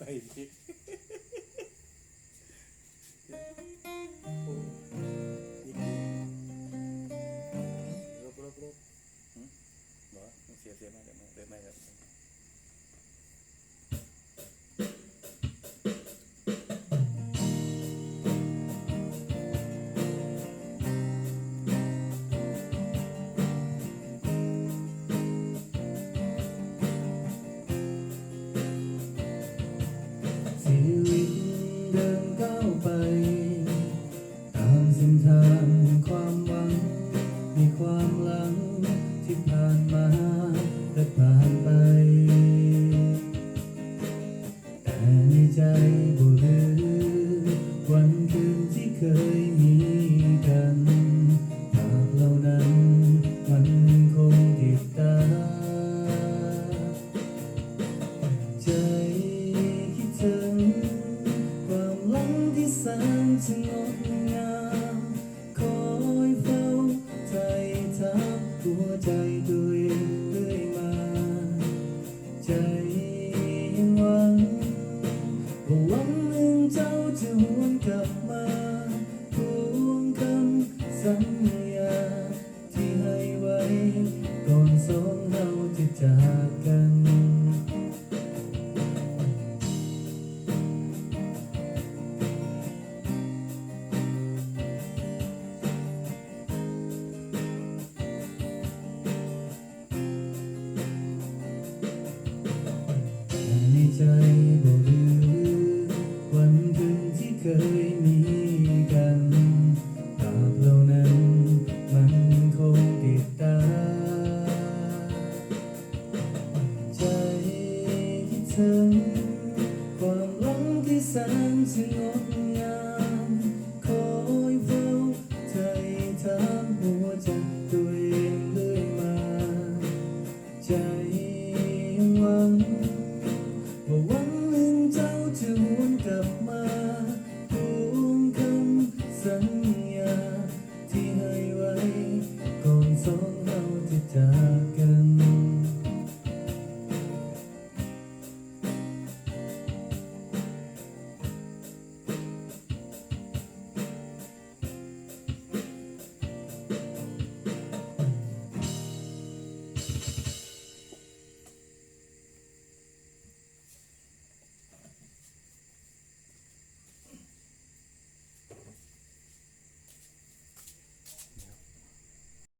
ໄອ້ ໂອ້ ນີ້ ລົບ ລົບ ລົບ ຫື ບໍ່ ເສຍ ເສຍ ມາແລ້ວ ມາແລ້ວ ມາແລ້ວ. ຊີວິດເດີນກ້າວໄປ ຕາມເສັ້ນທາງແຫ່ງຄວາມຫວັງ ໃນຄວາມຫຼັງທີ່ຜ່ານມາ ແລະ ຜ່ານໄປ ແຕ່ໃນໃຈບໍ່ລືມ ວັນຄືນທີ່ເຄີຍມີກັນ ພາບເຫຼົ່ານັ້ນມັນຍັງຄົງຕິດຕາ ໃຈຄິດເຖິງຄວາມຫຼັງທີ່ແສນຈະງົດງາມ ຄອຍເຝົ້າໄຖ່ຖາມຫົວໃຈຕົວເອງເລື້ອຍມາ ໃຈຍັງຫວັງວ່າວັນໜຶ່ງເຈົ້າຈະຫວນກັບມາ ທວງຄຳສັນຍາ ທີ່ໃຫ້ໄວ້ກ່ອນສອງເຮົາຈະຈາກກັນ ແຕ່ໃນໃຈບໍ່ລືມ ວັນຄືນທີ່ເຄີຍມີກັນ ພາບເຫຼົ່ານັ້ນມັນຍັງຄົງຕິດຕາ ໃຈຄິດເຖິງຄວາມຫຼັງທີ່ແສນຈະງົດງາມ ຄອຍເຝົ້າໄຖ່ຖາມຫົວໃຈຕົວເອງເລື້ອຍມາ ໃຈຫວັງ